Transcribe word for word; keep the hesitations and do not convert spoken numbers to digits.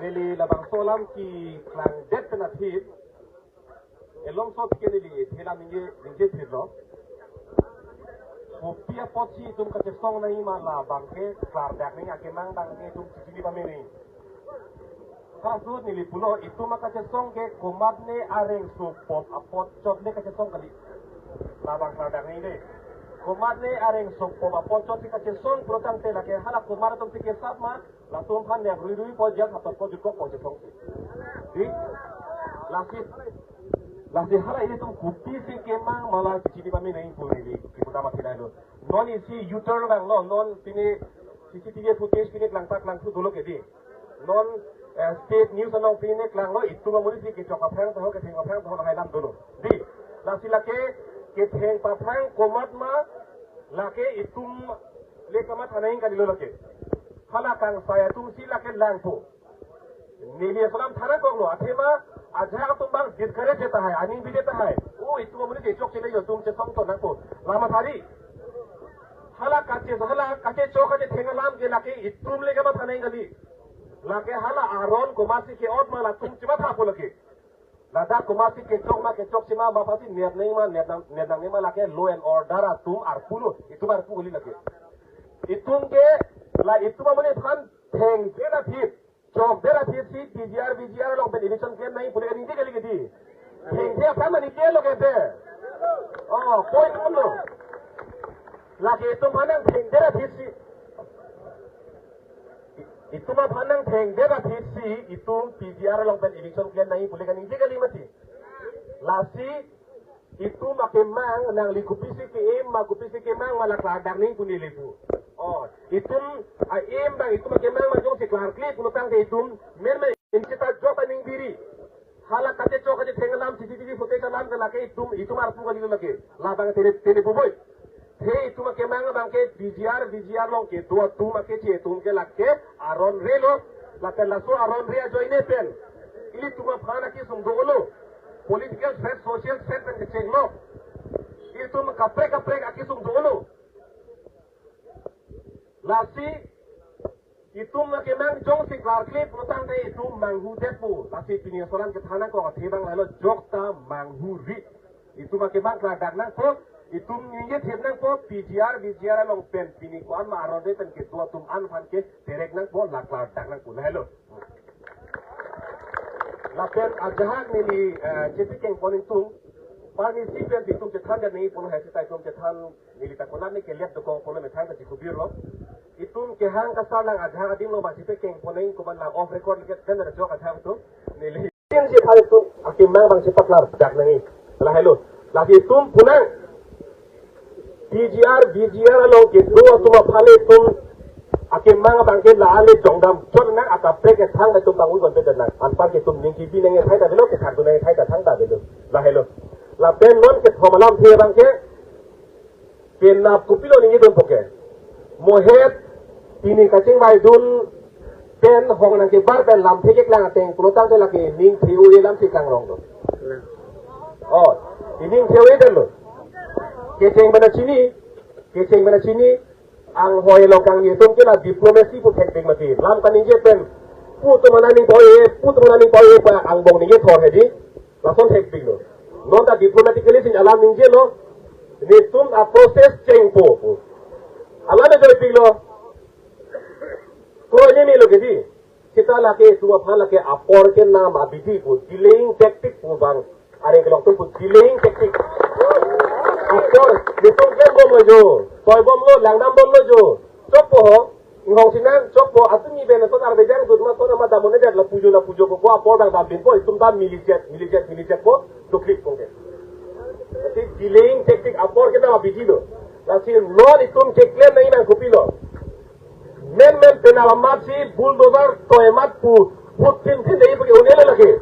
Neli labangso alam keklangdet pen aphi, elongso aphi ke neli thelam ningje, ningje thirlo. Kopi apotsi itum kachesong nangji ma labang ke klardak nangji, akemang abang ke itum chini pame nangji. Halaso neli pulo, itum akachesong ke komatne areng sopop apotchot le kachesong kali. Labang klardak nangji de. Komatne areng sopop apotchot le kachesong pulotangte lake hala komat atum si kesap ma, latum aphan nep ruirui po, jang hatot po, jutkok po chesong. Di? Lasi, lasi hala ilitum kopisi kemang ma la chini pame nangji pu neli kipu tama thilai lo. Non isi U-turn vanglo, non pine C C T V footage pine klangtak klangthu dolo ke di. Non, eh, state news along pine klanglo, itum amonit si kechok aphrang taho, ketheng aphrang taho, lahai alam dolo. Di, lasi lake ketheng aphrang komat ma, lake itum le kamatha nangji kalilo lake. Hala kangsai atum si lake langpo. Neli laso alam than nangkoklo, athema ajahak atum abang discourage tahai, aning bide tahai. O, itum amonit chechok chele yo, itum chesong ton nangpo. La mathari. Hala kache, hala kachechok kachetheng alam ke lake itum le kamatha nangji kali. Lake hala aron komatsi ke-ot ma latum chimathapo lake. Ladak komatsi kechok ma, kechok si ma, ma aphansi nep nangji ma, nep nang, nep nangne ma, lake law and order atum arpu lo, itum arpu kali lake. Itum ke, la itum amonit aphan thengdet aphi, chokdet aphi si P G R, V G R along pen election klem nangji pu le kaningje kali ke di. Thengdet aphan ma ningje lo ke de. Oh, point uno. Lake itum aphan nangthengdet aphi si, itum aphan nangthengdet aphi si itum P G R along pen election klem nangji pu le kaningje kali mati. Lasi itum akemang nangli kopisi ke-em ma, kopisi kemang ma, la klardak nangji pu neli pu. Oh, itum a-em abang, itum akemang ma jongsi klarkli pulotangte itum menmen inchita jok aning biri. Hala kachechok kachetheng alam, C C T V footage alam ke lake itum, itum arpu kalilo lake. Labang tene, tene buboi. He itum akemang abang ke P G R, V G R along kedo atum akeche atum ke lake aron re lo. Lapen laso aron re ajoine pen ilitum aphan akesung dolo. Political threat, social threat pen kechenglo. Itum kaprek kaprek akesung dolo. Lasi itum akemang jongsi klarkli pulotangte itum manghudetpo. Lasi pini laso alam kethan nangkok athe abang lahelo, jokta manghuri. Itum akemang klardak nangpo, itum ningje thip nangpo, P G R, V G R along pen pini ko-an ma aron re pen kedo atum an aphan ke terek nangpo, la klardak nangpo, lahelo. Lapen ajahak neli, eh, chepikeng pon ingtung, parni si pen itum chethan dan nangji pulo, hai seta itum chethan, neli ta konat ne kelet dokok pulo, methang ta chikubir lo. Itum kehang kasar lang ajahak adim lo, ma chepikeng pon nangji komat lang off record le ke dan ada jok ajahak atum. Neli tin si phai itum akemang abang chepaklardak nangji. Lahelo. Lasi itum punang P G R, V G R along kedo atum aphan le itum akemang abang ke la ale jongdam chot nang, akaprek kethang itum bang-un kon pedet nang. Anpar ke itum ning kebi nangkethai ta avelo, kethak dun nangkethai ta thangta avelo. Lahelo. Lapen non kethom alamthe abang ke penap kopilo ningje dunpo ke. Mohet pini kachingvaidun pen hong nangkebar pen lamthe keklang ateng pulotangte lake ning the-o-e alam si klangrong do. Oh, ining the-o-e detlo. Kecheng bana chini, kecheng bana chini, anghoi along kangni atum ke la diplomacy pu thekding mati. Lam kaningje pen, pu atum aning pao-e, pu atum aning pao-e pu angbong ningje thor hedi. Lason thekding lo. Non ta diplomatically si alam ningjelo. Netum a-process chengpo. Alam ajoipiklo. Kroini melo ke di. Seta lake itum aphan lake apor kenam abidi pu, delaying tactic pu bang. Areng kelong atum pu delaying tactic. Apor, netum klembomlo jo. Toibomlo, langdambomlo jo. Chokpo ho. Inghong sinang, chokpo, atum ni ben, ton arve jangdut ma, ton ma damon edet, lapu jo, lapu jo, po, apor dang dambinpo, itum ta milijet, milijet, milijetpo, doklik kongke. Lasi delaying tactic apor kenam abidi lo. Lasi non itum keklem nangji abang kopilo. Menmen penap amat si bulldozer toi amat pu, put thin thin dei pu ke un-elo lake.